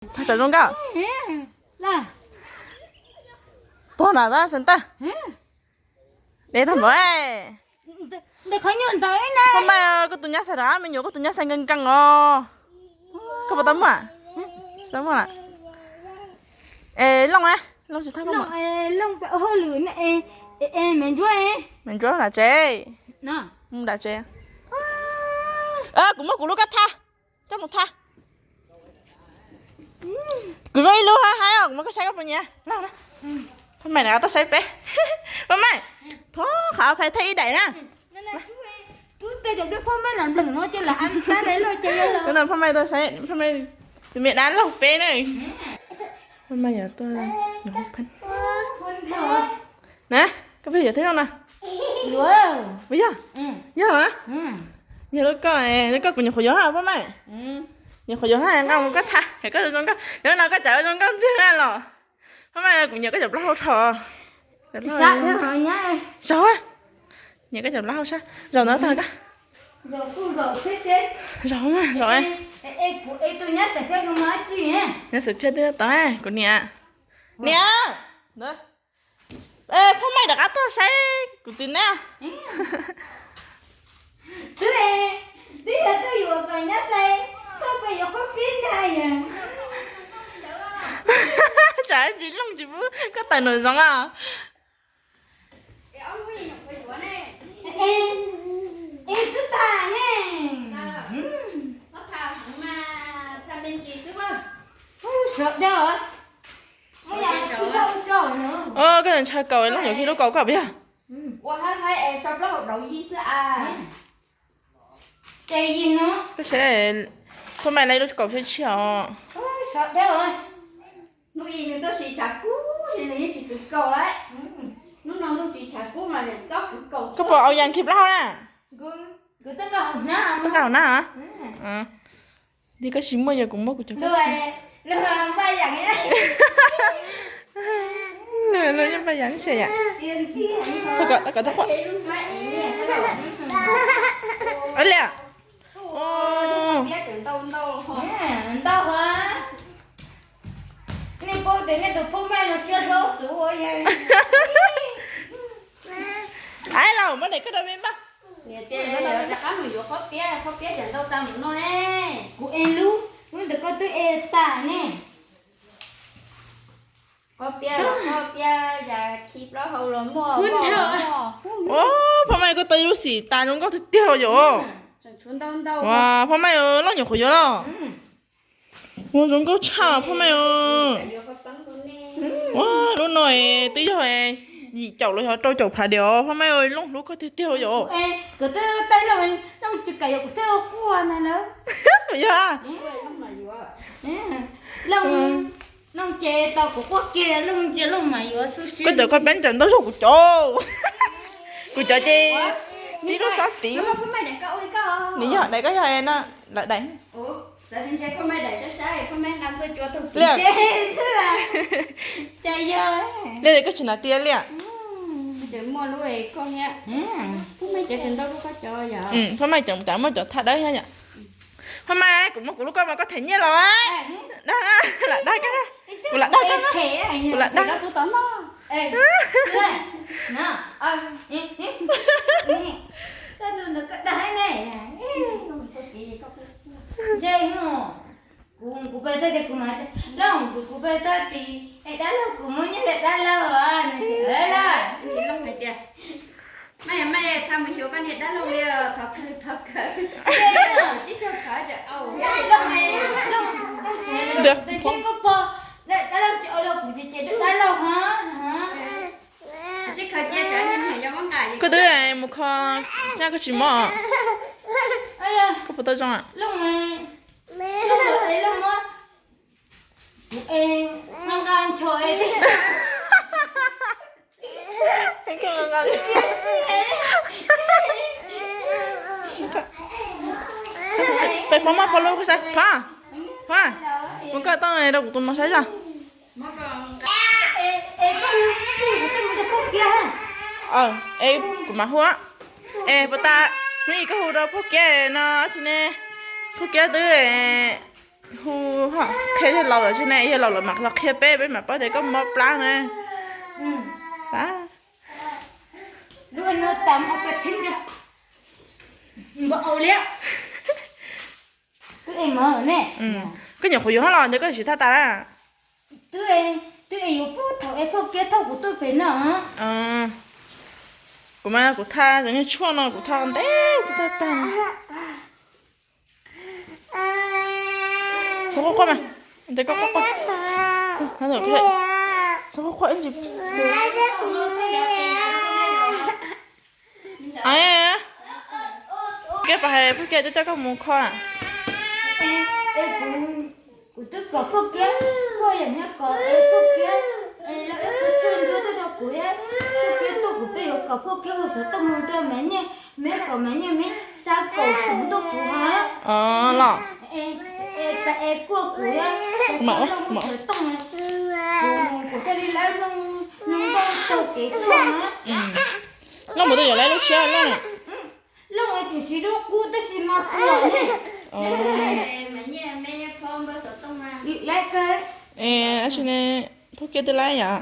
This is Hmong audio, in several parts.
Tag kom zoo nkauj. Pog na tab xeem tawj. Dev tag npaum. Pog Maiv, koj tus nyab xais rov qab me nyuam, koj tus nyab xais nkees nkees os. Koj puas tau muaj? Tsis tau muaj lawm. Es Looj, Looj tsis thab koj muam. Me Ntsuab nram tsev. Mus nram tsev. Kuv muab kuv lub koj thab. Coj mus thab. Kuv muaj ib lub hab hab os, kuv muab koj saib koj puas nyiam. Pog Maiv na, tuaj saib peb. Pog Maiv, thov qhov pais thaij ib daim na. Pog Maiv tuaj saib, Pog Maiv, tus me dab laug peb na. Pog Maiv yog tuaj nyuam qhuav pheej. Na, koj pheej yuav thiab no na. Puas yog? Yog na. Yog lub koj, lub koj kuv nyuam qhuav yuav hab Pog Maiv. Nyuam qhuav yuav hab, nqa mus koj thab, koj zoo nkauj. Yog no koj cawm zoo nkauj ntxiag na los. Pog Maiv, kuv nyiam koj cov plaub hau dhau. Zaum, nyiam koj cov plaub hau sab. Zaum no tag koj. Zaum, zaum. Nyab Xwm Phiaj twb tau, kuv niam. Niam. Pog Maiv rov qab tuaj saib kuv txiv neb. Tsam ntsis Looj tsis pub koj tawm nraum zoov os. Koj ntshaw kaus, Looj yuav khi lub kaus koj puas yog? Koj saib, Pog Maiv lawv lub kaus tshiab tshiab os. Koj puas au yas khi plaub hau na? Twb nqa hauv na. Li koj tsis muaj yog kuv muab kuv cov. Npaj yam ntsia yam. Li. Ntau hov. Nej paub tias nej tus Phoob Maij no siab hlob xwb ua yawg. Aib, los muab daim koj rau me npaj. Niam tias rov qab mus yuav qhob piab, qhob piab cov ntau tag mus no ne. Kuv ev lub, lub ntawm koj twb ev tas ne. Qhob piab, qhob piab yam khi plaub hau los muaj. Phoob Maij, koj tau ib lub xim tas zoo nkauj tiag tiag yom. Phoob Maij, loj nyuam qhuav yuav los. Ua zoo nkauj tshaj Phoob Maij. Ua lub no twb yog yim caum los yog rau caum phav diam os Phoob Maij, Looj hlub koj tiag tiag yom. Yog. Koj cov koj peeb cov ntau zog kuv cov. Kuv cov ces tib lub xob tid. Nws yog daim, koj yog no lawm daim. Li, koj tsis hnav tiab li. Phoob Maij cov muaj cov thaj dawb thiab yom. Phoob Maij, kuv muab kuv lub koj mas koj them nyiaj los. Lam dag koj, kuv lam dag koj, kuv lam dag. Kuv, kuv peb tag tias kuv mas, Looj, kuv, kuv peb tag tias, es dab laug kuv muaj nyiaj li dab laug os. Tsis Looj hais tias, Maj, Maj, tha mus xyuas koj niag dab laug li, thov kawg, thov kawg. Tsib caug kawg, Looj, Looj, Looj, tsis koj pog, dab laug tsis ua li kuv ces ces dab laug hov. Koj twb mus kho nyab koj tsis mob. Koj puas tau zoo? Peb phob maj phob lub koj saib, phob, phob, mus koj tau rau kuv tus mos saib zog. Es kuv mam hu. Es puas tas hnub ib koj hu rau Phauj Kiab no tsis ne? Phauj Kiab twb Hu, qhia yawg laus lawm tsis ne, yawg laus lawm mam los qhia peb, peb mam paub tias koj mob plab na. Xav. Koj nyuam qhuav yuav hab los ntawd koj tsis thaj tas na. Twb es yuav puag thaum es phauj kiav thauj kuv tuaj pem no. Kuv mas kuv thaj, cov niag tshuaj no kuv thaj ntev tsis thaj tag. Txhob quaj quaj mas, ntes koj quaj quaj. Txhob quaj quaj ib ntsis. Kiag pas hais phauj kiag twb coj koj mus kho. Kuv twb kom phauj kiag, phauj yam nyob kom es phauj kiag, es los ib tug tshuaj ntsuab tuaj rau kuv, phauj kiag tuaj kuv peb yuav kom phauj kiag ua xov tooj mus rau Maiv Nyiaj, Maiv kom Maiv Nyiaj Maiv xa kaum xees tuaj kuv hab. Los, es kuaj kuv, es kuaj Looj ua xov tooj, kuv thiaj li lawv Looj, Looj nkauj taug kev tuaj. Looj mus twb yuav lawv lub tshiab Looj. Looj tseem siv lub qub tab sis mas kuv ne. Ab tsi ne, phauj kiag twb lawv yom.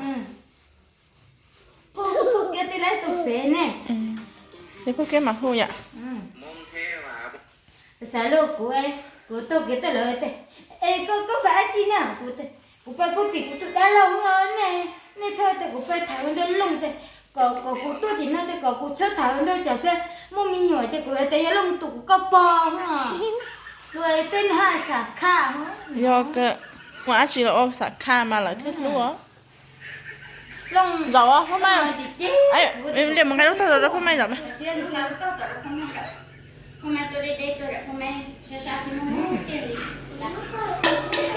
Phauj kiag twb lawv tau pem ne. Es phauj kiag mam hu yom. Xav lawm kuv, kuv taug kev tuaj lawm tias, es koj, koj pab ab tsi na? Kuv pab phauj tim kuv tus dab laug ne, nej txhob tias kuv pab tham nrog Looj tias, kom, kom kuv tuaj tim no tias kom kuv txhob tham nrog cov pab muaj me nyuam tias kuv hais tias yog Looj tus kuv koj pog. Luag tej no haj xam khaj. Yog ua ab tsi los ua xam khaj mas lawv thiaj hlub. Zaum phauj Maiv, liam mus nqa lub tag zog rau phauj Maiv zaum mas.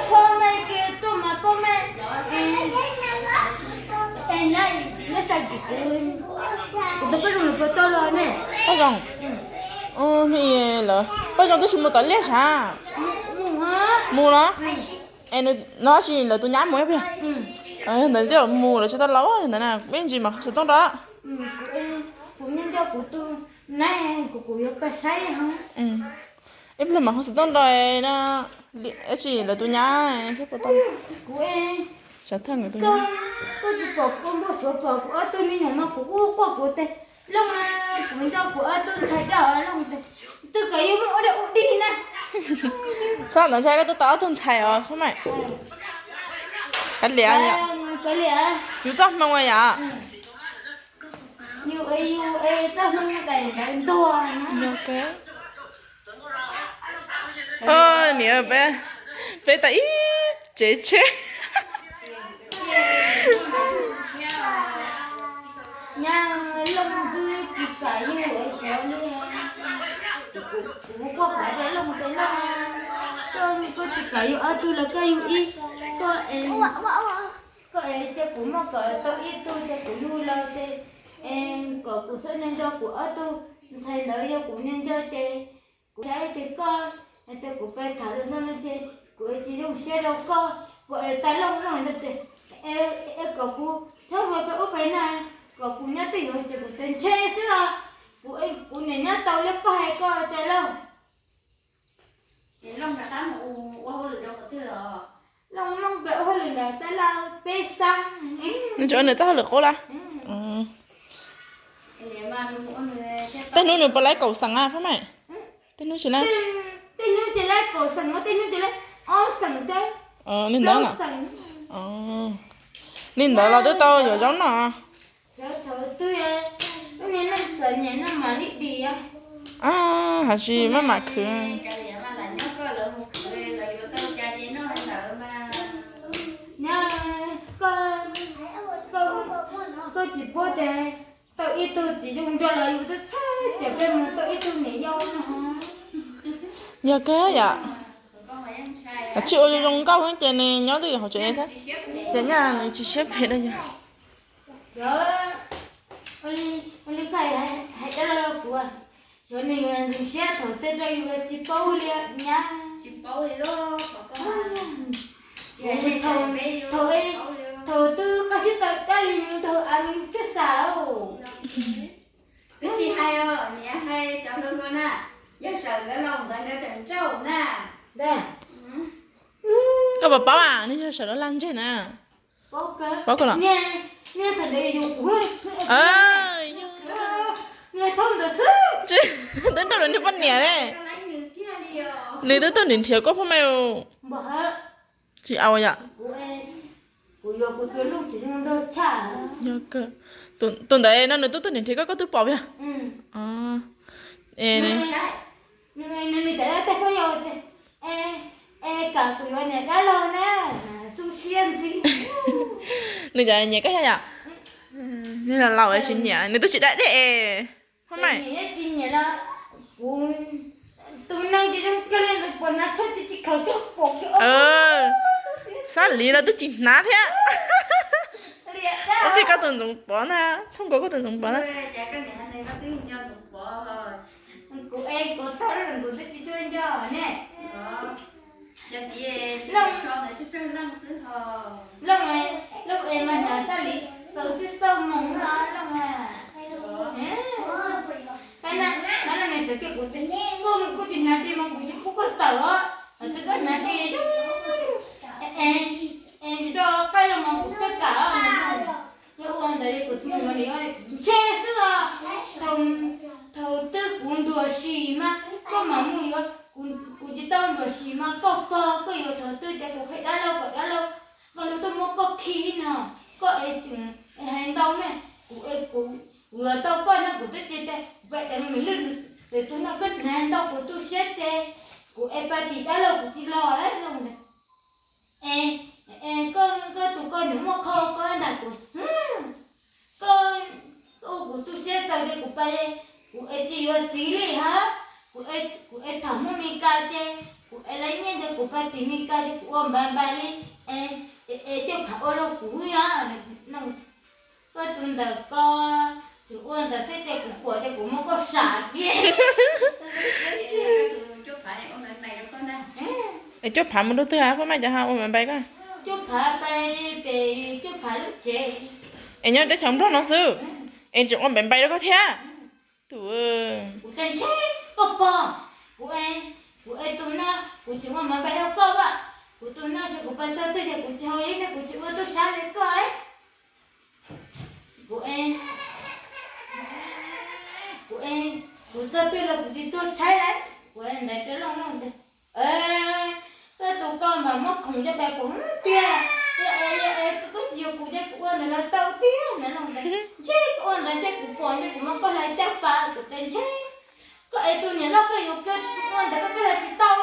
Phauj Maiv, kuv tus poj zoo lawm puas tau los ne? Poj zoo, lawv poj zoo twb tsis mus tom liaj sav. Mus los? Es no tsis lawv tus nyab mus ib pliag. Ntawd twb mus lawv tsis tau los ntawd na, ib ntsis mam hu xov tooj rau. Ib pliag mam hu xov tooj rau no, ib tsis lawv tus nyab thiab puas tau. Koj tsis pom kuv npau suav pom kuv ob tug me nyuam no kuv ua quaj kuv tes Looj, kuv nco kuv ob tug ntxhais dab Looj tes, twb kom yus muaj ua dab ua dig na. Txhob ntawd ntshai koj twb tau ob tug ntxhais os Phab Maiv. Kav liam, yus txoj hmoo yom. Niam, peb, peb tau ib tsev tsheb. Nyab, Looj twb tsis kam yug xyov li. Kuv kuj hais rau Looj tias Looj, koj tsis kam yug ob tug los koj yug ib, koj es, koj es cia kuv muab kom tau ib tug ces kuv yug los ces, es kom kuv txhob nco nco kuv ob tug ntxhais ntawd, yog kuv nco nco ces kuv saib ces koj, hais tias kuv pab tham los no no ces kuv tsis zoo siab rau koj, kuv es tas Looj Looj ntawd ces, es kom kuv txhob mus pem ub pem no, kom kuv nyob twj ywm ces kuv tes ntshe xwb os. Kuv, kuv niam nyob tau li koj hais koj tias Looj. Looj rov qab mus ua hauj lwm rau qhov twg los? Looj, Looj pem ua hauj lwm nram Xab Lauj peb xab. Nws tsuas ua nws txoj hauj lwm qub lawm. Tej hnub nws puas laib kaum xeem a Phab Maiv? Tej hnub tsis laib. Tej hnub ces laib kaum xeem, tej hnub ces laib ob xeem thiab. Li ntawd los, li ntawd los twb tau yuav zaub noj. Hais tsis maj mam khwv. Nyab, koj tsis paub tias tau ib tug txiv zoo nraug los yus twb txhawj ces peb mus tau ib tug niam yau no. Yog kawg yom. Tsis ua zoo nkauj ces nws nyob twj ywm hauv tsev thiab. Ces nyaj nws tsis siab phem rau yus. Ua li koj hais dab laug kuv, xyov nws ntxeev siab thaum twg rau yus tsis paub li nyab. Thaum twg koj thiaj tau dab li nws nraug av nws thiaj xav. Twb tsis hais os, niam hais cov hluas hluas na, yog sawv ntawd los ntawd nkawd tseem nrauj na. Ntag. Koj puas paub a, nws yog sawv los lag ntseg na. Paub kawg los? Twb nrauj rau niag poj niam ne. Nws twb tuaj nrhiav nrhiav koj phob maj. Tsis au yom. Tus ntawd no nws twb tuaj nrhiav nrhiav koj, koj twb pom yog? Nws cas nyiam koj thiab yom? Nws laus laus tsis nyiam, nws twb tsis da dej es. Phob maj. Xab Lis los twb tsis hnav thiab. Ua tej koj tus Ntxoov Pov ntag, thooj nkaus koj tus Ntxoov Pov na. Looj, Looj es mas hnav Xab Lis xaus xwb xaus moos no Looj a. Tab sis kuv tias, kuv tsis hnav ris mas kuv tsis pub koj tawm os, hos twb koj hnav ris, es ntsis do qaij los mas kuv coj kam os. Yog ua ntawd li kuv tus ntxhais ntshe xwb os. Thaum twg kuv nruam sim mas koj mam mus yuav, kuv tsis tau nruam sim mas koj pog koj yuav, thaum twg ces kuv qhia dab laug kom dab laug, dab laug tuaj muab koj khi no, koj es tseem hais ntau me, kuv es kuv yuav tau koj no kuv twb tsis tias kuv pab deev nws lwj, tus no koj tseem hais ntau kuv tu siab ces kuv es pab tim dab laug kuv tsis los Looj ntawd. Es koj, koj tus koj nws muaj qhov koj ntag kuv, koj ua kuv tu siab txaus ces kuv pab, kuv es tsis yuav txiv li hab, kuv es tham hmoob Mes Kas ces kuv es lawv nyiaj ces kuv pab tim Mes Kas ces kuv ua npav npav li, es coj phav ua rau kuv yog. Koj tus ntawm ko, tseem ua ntawd thiab ces kuv pom ces kuv muab koj sam kiag. Es coj phav mus rau twg a, pab maj cov ha ua npav npai koj? Coj phav pais pem coj phav lub tsev. Es nyob teb chaws Nplog no xwb, es tseem ua npav npai rau koj thiab. Tus, kuv tias ntshe koj pog, kuv, kuv es tus no, kuv tseem ua npav npai rau koj as, kuv tus no ces kuv pais txog twg ces kuv tsis haus yeeb, kuv tsis ua tub sab li koj. Kuv, kuv, kuv txog twg los kuv tsis tuag tshaib lawm. Kuv ntawd rau Looj, Looj tias, koj tus ko mas muab khoom coj pais pom tiag, yog es, yog es koj tsis yuav kuv ces kuv ua ntawd los tau tiag na Looj ntawd. Ntshe koj ua ntawd ntshe kuv pom ntshe kuv muab koj hlais caj pas, kuv tias ntshe koj es tus niam loj koj yuav ua ntawd koj twb hlais tsis tau.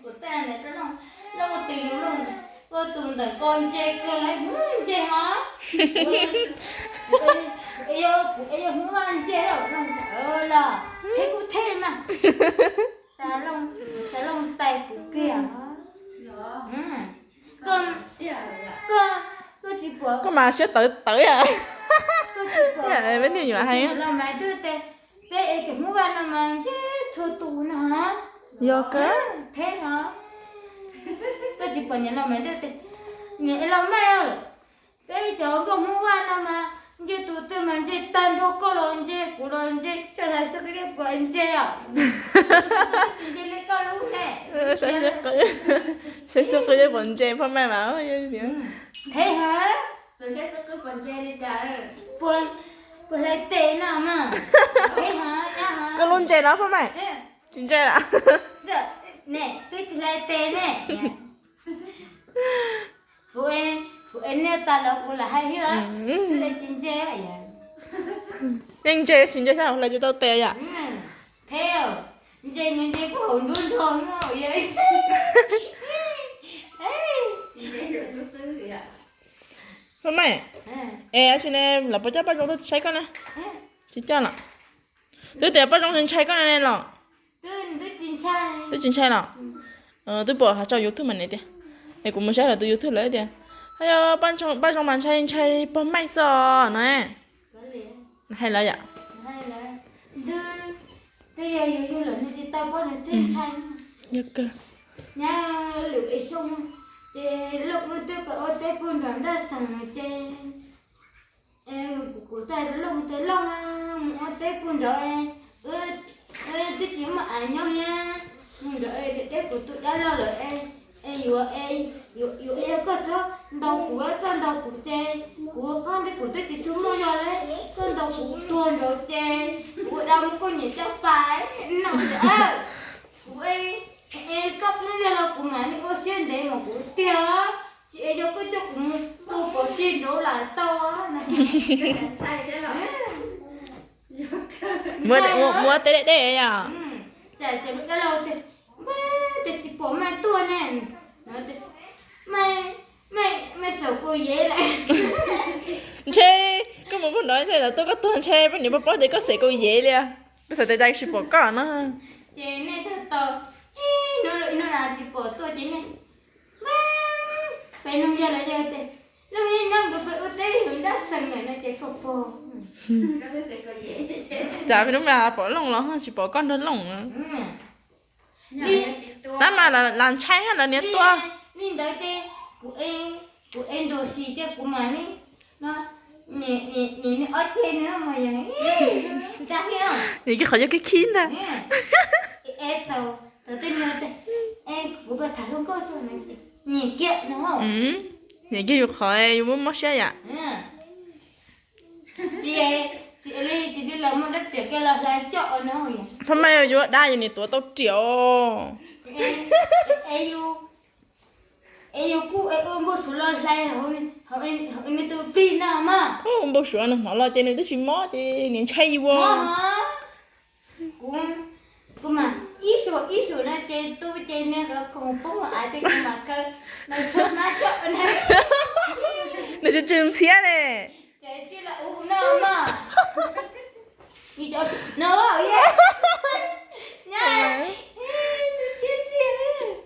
Kuv tias ntawd rau Looj, Looj ua tes lus Looj ntawd, koj tus ntawm ko ntse kawg, ntse hov. Kuv es yog Hmoob Vaj ntse los, theb kuj theb mas. Xav Looj tais kuv kiag. Koj, koj, koj tsis pom, koj mas siab tawv tawv. Peb niag yuav hais los mas twb tias peb es cov Hmoob Vaj no mas ntsib txhua tus no. Yog kawg. Theb no. Koj tsis pom niam laus mas twb tias, niam laus mas, peb cov nkauj Hmoob Vaj no mas ntse tus twg mas ntse tag nrho, koj los ntse, kuv los ntse, saib hlais xwb koj yeej pom ntse os. Tsis ntse li koj lub ne. Saib xwb koj yeej pom ntse, pab maj mas. Theb hov. Puas hlais tes no mas. Koj lub ntse los pab maj? Tsis ntse lawm. Ne, twb tsis hlais tes ne. Kuv, kuv es niaj tas los kuv lam hais thiab, twb tsis ntse. Yeej ntse tsis ntse saib hlais tsis tau tes yom. Theb, ntse nws ntse kuv haus nruab nrog no. Pab maj, es tab sis ne lawv puas coj Paj Zoo tuaj saib koj na? Tsis coj los. Twb tias Paj Zoo ntshai koj na los. Twb tsis ntshai los. Twb pom hais tso YouTube mas ne tiag. Es kuv mus saib lawv tus YouTube lawv tias, hais yog Paj Zoo mas ntshai ntshai pog Maj xwb no. Hais lawv yom. Twb yog yus yug lawm nws tsis tau paub nws thiaj ntshai. Yog kawg. Nyab lwm es xyoo ces Looj wb twb pais ua teb puag nram Ntaj Xeem ces kuv kuj txais Looj tias Looj, mus ua teb puag nrad, wb twb tsis muaj av nyob thiab, mus nrad es deb kuv tus dab laug lawm es Es yuav, es yuav, yuav, es koj txhob ntaus kuv, koj ntaus kuv ces kuv qab ntej kuv twb tsis tshua muaj yog li, koj ntaus kuv tuag nraud ces kuv ua dab muab koj niam coj pais no. Kuv, es koj pheej yog los kuv mam li ua siab ntev mas kuv tiag, tsis es yog koj coj kuv mus tua pov tseg nraud lawm tau. Muab teb deb deb yom. Ces dab laug tias, ces tsis pom mej tuaj ne, mej xeem Kaus Yev lawm. Ntshe koj mus pug nrov ntshe lawv tuaj koj tuag ntshe poj niam paub paub tias koj xeem Kaus Yev li. Peb xav tias cas tsis pom koj no. Ces nej tau ib hnub los ib hnub los tsis pom tuaj ces nej, peb nug yog los yog tias, nug yeej nyob nkawd pem ua teb hwv nraj xeem lawm no ces koj pog. Cas peb hnub mas pom Looj los tsis pom koj nrog Looj. Tab mas las ntshai lawv niag tuaj. Li ntawd ces kuv, kuv es nrog si ces kuv mam li, no, nim ob ceg no mas yog, nim kiag qhov yog khib khib ntag. Es thaum, thaum tej niag, es kuv pab tham hluas nkauj txog, nim kiag no, nim kiag yus qhov yus muaj mob siab yam. Tsis, tsis li, tsis li los muaj dab riam kiag los hlais coj no. Phab Maj yuav dab yus nim tuav tau riam os. Es yus kuj es ua npau suav los hlais hauv, hauv nej tus plig no mas. Ua npau suav nws hnov los ces nws twb tsis mob ces nim ntshai yus. Kuv, kuv mas ib suam ib suam no ces tu ces niag qhov khoom poob hauv av ces kuv mam kaw, no tshuab hmab coj na. Nws tsw tsw ntxhiab ne. Ces tsis los ua no mas. No, nyab,